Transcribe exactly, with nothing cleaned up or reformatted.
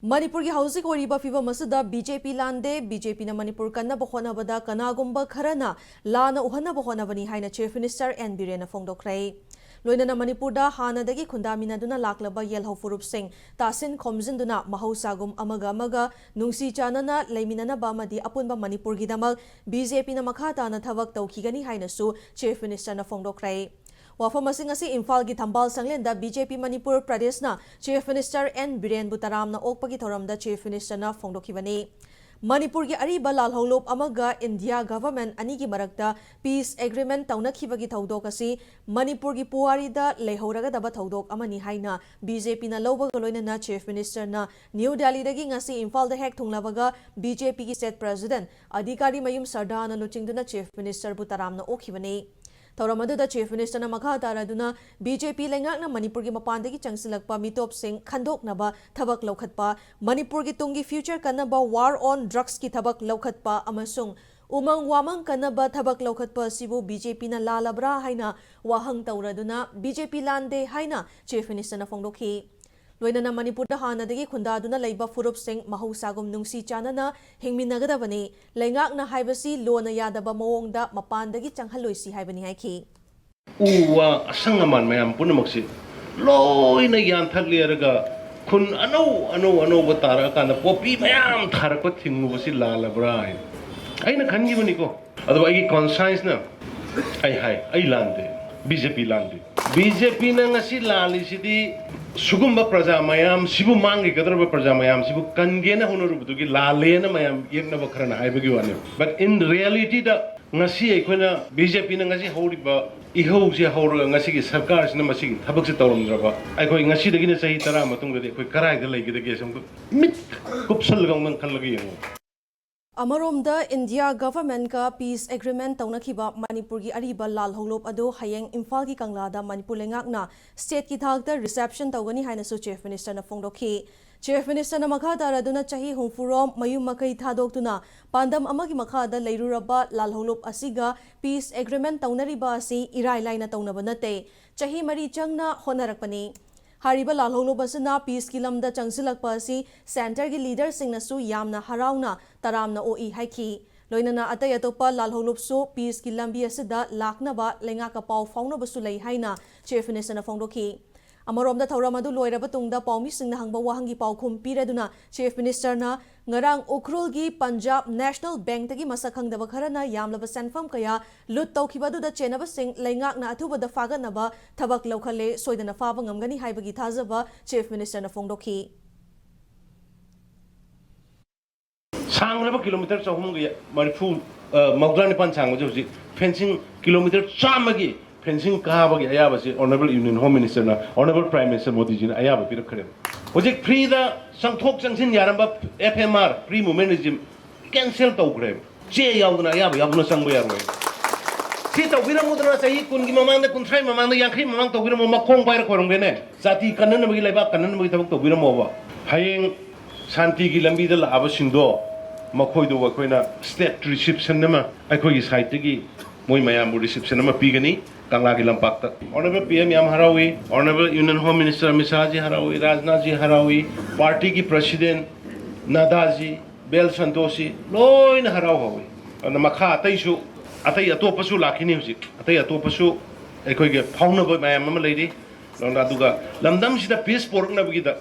ꯃꯅꯤꯄꯨꯔꯒꯤ ꯍꯧꯖꯤꯛ ꯑꯣꯏꯔꯤꯕ ꯐꯤꯕꯝ ꯑꯁꯤꯗ ꯕꯤ ꯖꯦ ꯄꯤ ꯂꯥꯟꯗꯦ, ꯕꯤ ꯖꯦ ꯄꯤꯅ ꯃꯅꯤꯄꯨꯔ ꯀꯟꯅꯕ ꯍꯣꯠꯅꯕꯗ ꯀꯅꯥꯒꯨꯝꯕ ꯈꯔꯅ ꯂꯥꯟꯅ ꯎꯍꯟꯅꯕ ꯍꯣꯠꯅꯕꯅꯤ ꯍꯥꯏꯅ Chief Minister N ꯕꯤꯔꯦꯟꯅ ꯐꯣꯡꯗꯣꯛꯈ꯭ꯔꯦ꯫ ꯂꯣꯏꯅꯅ ꯃꯅꯤꯄꯨꯔꯗ ꯍꯥꯟꯅꯗꯒꯤ ꯈꯨꯟꯗꯥꯃꯤꯟꯅꯗꯨꯅ ꯂꯥꯛꯂꯕ ꯌꯦꯜꯍꯧ ꯐꯨꯔꯨꯞꯁꯤꯡ ꯇꯥꯁꯤꯟ ꯈꯣꯝꯖꯤꯟꯗꯨꯅ ꯃꯍꯧꯁꯥꯒꯨꯝ ꯑꯃꯒ ꯑꯃꯒ ꯅꯨꯡꯁꯤ ꯆꯥꯟꯅꯅ ꯂꯩꯃꯤꯟꯅꯅꯕ ꯑꯃꯗꯤ ꯑꯄꯨꯟꯕ ꯃꯅꯤꯄꯨꯔꯒꯤꯗꯃꯛ ꯕꯤ ꯖꯦ ꯄꯤꯅ ꯃꯈꯥ ꯇꯥꯅ ꯊꯕꯛ ꯇꯧꯈꯤꯒꯅꯤ ꯍꯥꯏꯅꯁꯨ Chief Ministerꯅ ꯐꯣꯡꯗꯣꯛꯈ꯭ꯔꯦ꯫ ꯋꯥꯐꯝ ꯑꯁꯤ ꯉꯁꯤ ꯏꯝꯐꯥꯜꯒꯤ ꯊꯝꯕꯥꯜ ꯁꯪꯂꯦꯟꯗ ꯕꯤ ꯖꯦ ꯄꯤ ꯃꯅꯤꯄꯨꯔ ꯄ꯭ꯔꯗꯦꯁꯅ Chief Minister N ꯕꯤꯔꯦꯟꯕꯨ ꯇꯔꯥꯝꯅ ꯑꯣꯛꯄꯒꯤ ꯊꯧꯔꯝꯗ Chief Ministerꯅ ꯐꯣꯡꯗꯣꯛꯈꯤꯕꯅꯤ꯫ ꯃꯅꯤꯄꯨꯔꯒꯤ ꯑꯔꯤꯕ ꯂꯥꯜꯍꯧꯂꯨꯞ ꯑꯃꯒ ꯏꯟꯗꯤꯌꯥ ꯒꯚꯔꯟꯃꯦꯟꯠ ꯑꯅꯤꯒꯤ ꯃꯔꯛꯇ peace agreement ꯇꯧꯅꯈꯤꯕꯒꯤ ꯊꯧꯗꯣꯛ ꯑꯁꯤ ꯃꯅꯤꯄꯨꯔꯒꯤ ꯄꯨꯋꯥꯔꯤꯗ ꯂꯩꯍꯧꯔꯒꯗꯕ ꯊꯧꯗꯣꯛ ꯑꯃꯅꯤ ꯍꯥꯏꯅ ꯕꯤ ꯖꯦ ꯄꯤꯅ ꯂꯧꯕꯒ ꯂꯣꯏꯅꯅ Chief Ministerꯅ ꯅ꯭ꯌꯨ ꯗꯦꯜꯂꯤꯗꯒꯤ ꯉꯁꯤ ꯏꯝꯐꯥꯜꯗ ꯍꯦꯛ ꯊꯨꯡꯂꯕꯒ ꯕꯤ ꯖꯦ ꯄꯤꯒꯤ state president ꯑꯙꯤꯀꯥꯔꯤ ꯃꯌꯨꯝ ꯁꯔꯗꯥꯅ ꯂꯨꯆꯤꯡꯗꯨꯅ Chief Ministerꯕꯨ ꯇꯔꯥꯝꯅ ꯑꯣꯛꯈꯤꯕꯅꯤ꯫ ꯊꯧꯔꯝ ꯑꯗꯨꯗ Chief Ministerꯅ ꯃꯈꯥ ꯇꯥꯔꯗꯨꯅ ꯕꯤ ꯖꯦ ꯄꯤ ꯂꯩꯉꯥꯛꯅ ꯃꯅꯤꯄꯨꯔꯒꯤ ꯃꯄꯥꯟꯗꯒꯤ ꯆꯪꯁꯤꯜꯂꯛꯄ ꯃꯤꯇꯣꯞꯁꯤꯡ ꯈꯟꯗꯣꯛꯅꯕ ꯊꯕꯛ ꯂꯧꯈꯠꯄ, ꯃꯅꯤꯄꯨꯔꯒꯤ ꯇꯨꯡꯒꯤ future ꯀꯟꯅꯕ war on drugsꯀꯤ ꯊꯕꯛ ꯂꯧꯈꯠꯄ ꯑꯃꯁꯨꯡ ꯎꯃꯪ ꯋꯥꯃꯪ ꯀꯟꯅꯕ ꯊꯕꯛ ꯂꯧꯈꯠꯄ ꯑꯁꯤꯕꯨ ꯕꯤ ꯖꯦ ꯄꯤꯅ ꯂꯥꯜꯂꯕ꯭ꯔꯥ ꯍꯥꯏꯅ ꯋꯥꯍꯪ ꯇꯧꯔꯗꯨꯅ ꯕꯤ ꯖꯦ ꯄꯤ ꯂꯥꯟꯗꯦ ꯍꯥꯏꯅ Chief Ministerꯅ ꯐꯣꯡꯗꯣꯛꯈꯤ꯫ ꯂꯣꯏꯅꯅ ꯃꯅꯤꯄꯨꯔꯗ ꯍꯥꯟꯅꯗꯒꯤ ꯈꯨꯟꯗꯥꯗꯨꯅ ꯂꯩꯕ ꯐꯨꯔꯨꯞꯁꯤꯡ ꯃꯍꯧꯁꯥꯒꯨꯝ ꯅꯨꯡꯁꯤ ꯆꯥꯟꯅꯅ ꯍꯤꯡꯃꯤꯟꯅꯒꯗꯕꯅꯤ꯫ ꯂꯩꯉꯥꯛꯅ ꯍꯥꯏꯕꯁꯤ ꯂꯣꯟꯅ ꯌꯥꯗꯕ ꯃꯑꯣꯡꯗ ꯃꯄꯥꯟꯗꯒꯤ ꯆꯪꯍꯜꯂꯣꯏꯁꯤ ꯍꯥꯏꯕꯅꯤ ꯍꯥꯏꯈꯤ꯫ ꯎ ꯋꯥ ꯑꯁꯪ ꯑꯃꯥꯟ ꯃꯌꯥꯝ ꯄꯨꯝꯅꯃꯛꯁꯤ ꯂꯣꯏꯅ ꯌꯥꯟꯊꯠꯂꯦꯔꯒ ꯈꯨꯟ ꯑꯅꯧ ꯑꯅꯧ ꯑꯅꯧꯕ ꯇꯥꯔꯛꯑꯀꯥꯟꯗ ꯄꯣꯄꯤ ꯃꯌꯥꯝ ꯊꯥꯔꯛꯄ ꯊꯤꯡꯉꯨꯕꯁꯤ ꯂꯥꯜꯂꯕ꯭ꯔꯥ ꯍꯥꯏꯅ ꯑꯩꯅ ꯈꯟꯈꯤꯕꯅꯤꯀꯣ꯫ ꯑꯗꯨꯕꯨ ꯑꯩꯒꯤ conscienceꯅ ꯑꯩ ꯍꯥꯏ, ꯑꯩ ꯂꯥꯟꯗꯦ, ꯕꯤ ꯖꯦ ꯄꯤ ꯂꯥꯟꯗꯦ꯫ ꯕꯤ ꯖꯦ ꯄꯤꯅ ꯉꯁꯤ ꯂꯥꯜꯂꯤꯁꯤꯗꯤ ꯁꯤꯒꯨꯝꯕ ꯄ꯭ꯔꯖꯥ ꯃꯌꯥꯝꯁꯤꯕꯨ, ꯃꯥꯡꯈꯤꯒꯗꯧꯔꯕ ꯄ꯭ꯔꯖꯥ ꯃꯌꯥꯝꯁꯤꯕꯨ ꯀꯟꯒꯦꯅ ꯍꯣꯠꯅꯔꯨꯕꯗꯨꯒꯤ ꯂꯥꯜꯂꯦꯅ ꯃꯌꯥꯝ ꯌꯦꯛꯅꯕ ꯈꯔꯅ ꯍꯥꯏꯕꯒꯤ ꯋꯥꯅꯦ꯫ But in realityꯗ ꯉꯁꯤ ꯑꯩꯈꯣꯏꯅ, ꯕꯤ ꯖꯦ ꯄꯤꯅ ꯉꯁꯤ ꯍꯧꯔꯤꯕ ꯏꯍꯧꯁꯦ ꯍꯧꯔꯒ ꯉꯁꯤꯒꯤ ꯁꯔꯀꯥꯔꯁꯤꯅ ꯃꯁꯤꯒꯤ ꯊꯕꯛꯁꯦ ꯇꯧꯔꯝꯗ꯭ꯔꯕ, ꯑꯩꯈꯣꯏ ꯉꯁꯤꯗꯒꯤꯅ ꯆꯍꯤ ꯇꯔꯥ ꯃꯇꯨꯡꯗꯗꯤ ꯑꯩꯈꯣꯏ ꯀꯗꯥꯏꯗ ꯂꯩꯒꯗꯒꯦ? ꯁꯨꯝ ꯃꯤꯠ ꯀꯨꯞꯁꯜꯂꯒ ꯑꯃꯨꯛꯇꯪ ꯈꯜꯂꯒ ꯌꯦꯡꯉꯨ꯫ ꯑꯃꯔꯣꯝꯗ ꯏꯟꯗꯤꯌꯥ ꯒꯚꯔꯟꯃꯦꯟꯠꯀ peace agreement ꯇꯧꯅꯈꯤꯕ ꯃꯅꯤꯄꯨꯔꯒꯤ ꯑꯔꯤꯕ ꯂꯥꯜꯍꯧꯂꯨꯞ ꯑꯗꯨ ꯍꯌꯦꯡ ꯏꯝꯐꯥꯜꯒꯤ ꯀꯪꯂꯥꯗ ꯃꯅꯤꯄꯨꯔ ꯂꯩꯉꯥꯛꯅ stateꯀꯤ ꯊꯥꯛꯇ reception ꯇꯧꯒꯅꯤ ꯍꯥꯏꯅꯁꯨ Chief Ministerꯅ ꯐꯣꯡꯗꯣꯛꯈꯤ꯫ Chief Ministerꯅ ꯃꯈꯥ ꯇꯥꯔꯗꯨꯅ ꯆꯍꯤ ꯍꯨꯝꯐꯨꯔꯣꯝ ꯃꯌꯨꯝ ꯃꯀꯩ ꯊꯥꯗꯣꯛꯇꯨꯅ ꯄꯥꯟꯗꯝ ꯑꯃꯒꯤ ꯃꯈꯥꯗ ꯂꯩꯔꯨꯔꯕ ꯂꯥꯜꯍꯧꯂꯨꯞ ꯑꯁꯤꯒ peace agreement ꯇꯧꯅꯔꯤꯕ ꯑꯁꯤ ꯏꯔꯥꯏ ꯂꯥꯏꯅ ꯇꯧꯅꯕ ꯅꯠꯇꯦ꯫ ꯆꯍꯤ ꯃꯔꯤ ꯆꯪꯅ ꯍꯣꯠꯅꯔꯛꯄꯅꯤ꯫ ꯍꯥꯏꯔꯤꯕ ꯂꯥꯜꯍꯧꯂꯨꯞ ꯑꯁꯤꯅ ꯄꯤꯁꯀꯤ ꯂꯝꯗ ꯆꯪꯁꯤꯜꯂꯛꯄ ꯑꯁꯤ ꯁꯦꯟꯇꯔꯒꯤ ꯂꯤꯗꯔꯁꯤꯡꯅꯁꯨ ꯌꯥꯝꯅ ꯍꯔꯥꯎꯅ ꯇꯔꯥꯝꯅ ꯑꯣꯛꯏ ꯍꯥꯏꯈꯤ꯫ ꯂꯣꯏꯅꯅ ꯑꯇꯩ ꯑꯇꯣꯞꯄ ꯂꯥꯜꯍꯧꯂꯨꯞꯁꯨ ꯄꯤꯁꯀꯤ ꯂꯝꯕꯤ ꯑꯁꯤꯗ ꯂꯥꯛꯅꯕ ꯂꯩꯉꯥꯛꯀ ꯄꯥꯎ ꯐꯥꯎꯅꯕꯁꯨ ꯂꯩ ꯍꯥꯏꯅ ꯆꯤꯐ ꯃꯤꯅꯤꯁꯇꯔꯅ ꯐꯣꯡꯗꯣꯛꯈꯤ꯫ ꯑꯃꯔꯣꯝꯗ ꯊꯧꯔꯝ ꯑꯗꯨ ꯂꯣꯏꯔꯕ ꯇꯨꯡꯗ ꯄꯥꯎꯃꯤꯁꯤꯡꯅ ꯍꯪꯕ ꯋꯥꯍꯪꯒꯤ ꯄꯥꯎꯈꯨꯝ ꯄꯤꯔꯗꯨꯅ ꯆꯤꯐ ꯃꯤꯅꯤꯁꯇꯔꯅ ꯉꯔꯥꯡ ꯎꯈ꯭ꯔꯨꯜꯒꯤ ꯄꯟꯖꯥꯕ ꯅꯦꯁꯅꯦꯜ ꯕꯦꯡꯛꯇꯒꯤ ꯃꯁꯛ ꯈꯪꯗꯕ ꯈꯔꯅ ꯌꯥꯝꯂꯕ ꯁꯦꯟꯐꯝ ꯀꯌꯥ ꯂꯨꯠ ꯇꯧꯈꯤꯕ ꯑꯗꯨꯗ ꯆꯦꯟꯅꯕꯁꯤꯡ ꯂꯩꯉꯥꯛꯅ ꯑꯊꯨꯕꯗ ꯐꯥꯒꯠꯅꯕ ꯊꯕꯛ ꯂꯧꯈꯠꯂꯦ, ꯁꯣꯏꯗꯅ ꯐꯥꯕ ꯉꯝꯒꯅꯤ ꯍꯥꯏꯕꯒꯤ ꯊꯥꯖꯕ ꯆꯤꯐ ꯃꯤꯅꯤꯁꯇꯔꯅ ꯐꯣꯡꯗꯣꯛꯈꯤ꯫ ꯁꯥꯡꯂꯕ ꯀꯤꯂꯣꯃꯤꯇꯔ ꯆꯍꯨꯝꯒ ꯃꯔꯤꯐꯨ, ꯑ, ꯃꯧꯗ꯭ꯔꯥ ꯅꯤꯄꯥꯟ ꯁꯥꯡꯕꯁꯦ ꯍꯧꯖꯤꯛ ꯐꯦꯟꯁꯤꯡ ꯀꯤꯂꯣꯃꯤꯇꯔ ꯆꯥꯝꯃꯒꯤ ꯐꯦꯟꯁꯤꯡ ꯀꯥꯕꯒꯤ ꯑꯌꯥꯕꯁꯤ Honourable Union Home Minister ꯅ, Honourable Prime Minister ꯃꯣꯗꯤꯖꯤꯅ ꯑꯌꯥꯕ ꯄꯤꯔꯛꯈ꯭ꯔꯦꯕ꯫ ꯍꯧꯖꯤꯛ ꯐ꯭ꯔꯤꯗ ꯆꯪꯊꯣꯛ ꯆꯪꯁꯤꯟ ꯌꯥꯔꯝꯕ F M R, Free Movement Regime, cancel ꯇꯧꯈ꯭ꯔꯦꯕ꯫ ꯆꯦ ꯌꯥꯎꯗꯅ, ꯑꯌꯥꯕ ꯌꯥꯎꯗꯅ ꯆꯪꯕ ꯌꯥꯔꯣꯏ꯫ ꯁꯤ ꯇꯧꯕꯤꯔꯝꯃꯨꯗꯅ, ꯆꯍꯤ ꯀꯨꯟꯒꯤ ꯃꯃꯥꯡꯗ, ꯀꯨꯟꯊ꯭ꯔꯥꯒꯤ ꯃꯃꯥꯡꯗ, ꯌꯥꯡꯈꯩ ꯃꯃꯥꯡ ꯇꯧꯕꯤꯔꯝꯃꯣ, ꯃꯈꯣꯡ ꯄꯥꯏꯔ ꯈꯣꯏꯔꯝꯒꯦꯅꯦ꯫ ꯖꯥꯇꯤ ꯀꯟꯅꯅꯕꯒꯤ, ꯂꯩꯕꯥꯛ ꯀꯟꯅꯅꯕꯒꯤ ꯊꯕꯛ ꯇꯧꯕꯤꯔꯝꯃꯣꯕ꯫ ꯍꯌꯦꯡ ꯁꯥꯟꯇꯤꯒꯤ ꯂꯝꯕꯤꯗ ꯂꯥꯛꯑꯕꯁꯤꯡꯗꯣ, ꯃꯈꯣꯏꯗꯨ ꯑꯩꯈꯣꯏꯅ state reception ꯑꯃ ꯑꯩꯈꯣꯏꯒꯤ side ꯇꯒꯤ ꯃꯣꯏ ꯃꯌꯥꯝꯕꯨ reception ꯑꯃ ꯄꯤꯒꯅꯤ ꯀꯪꯂꯥꯒꯤ ꯂꯝꯄꯥꯛꯇ꯫ Honourable P M ꯌꯥꯝ ꯍꯔꯥꯎꯏ, Honourable Union Home Minister Amit ꯁꯥꯍꯖꯤ ꯍꯔꯥꯎꯏ, ꯔꯥꯖꯅꯥꯊꯖꯤ ꯍꯔꯥꯎꯏ, party ꯒꯤ president ꯅꯗꯥꯖꯤ, ꯕꯦꯜ ꯁꯟꯇꯣꯁꯤ ꯂꯣꯏꯅ ꯍꯔꯥꯎ ꯍꯧꯏ꯫ ꯑꯗꯨꯅ ꯃꯈꯥ ꯑꯇꯩꯁꯨ, ꯑꯇꯩ ꯑꯇꯣꯞꯄꯁꯨ ꯂꯥꯛꯈꯤꯅꯤ ꯍꯧꯖꯤꯛ꯫ ꯑꯇꯩ ꯑꯇꯣꯞꯄꯁꯨ ꯑꯩꯈꯣꯏꯒꯤ ꯐꯥꯎꯅꯕ ꯃꯌꯥꯝ ꯑꯃ ꯂꯩꯔꯤ꯫ ꯑꯗꯨꯅ ꯑꯗꯨꯒ ꯂꯝꯗꯝꯁꯤꯗ peace ꯄꯣꯔꯛꯅꯕꯒꯤꯗ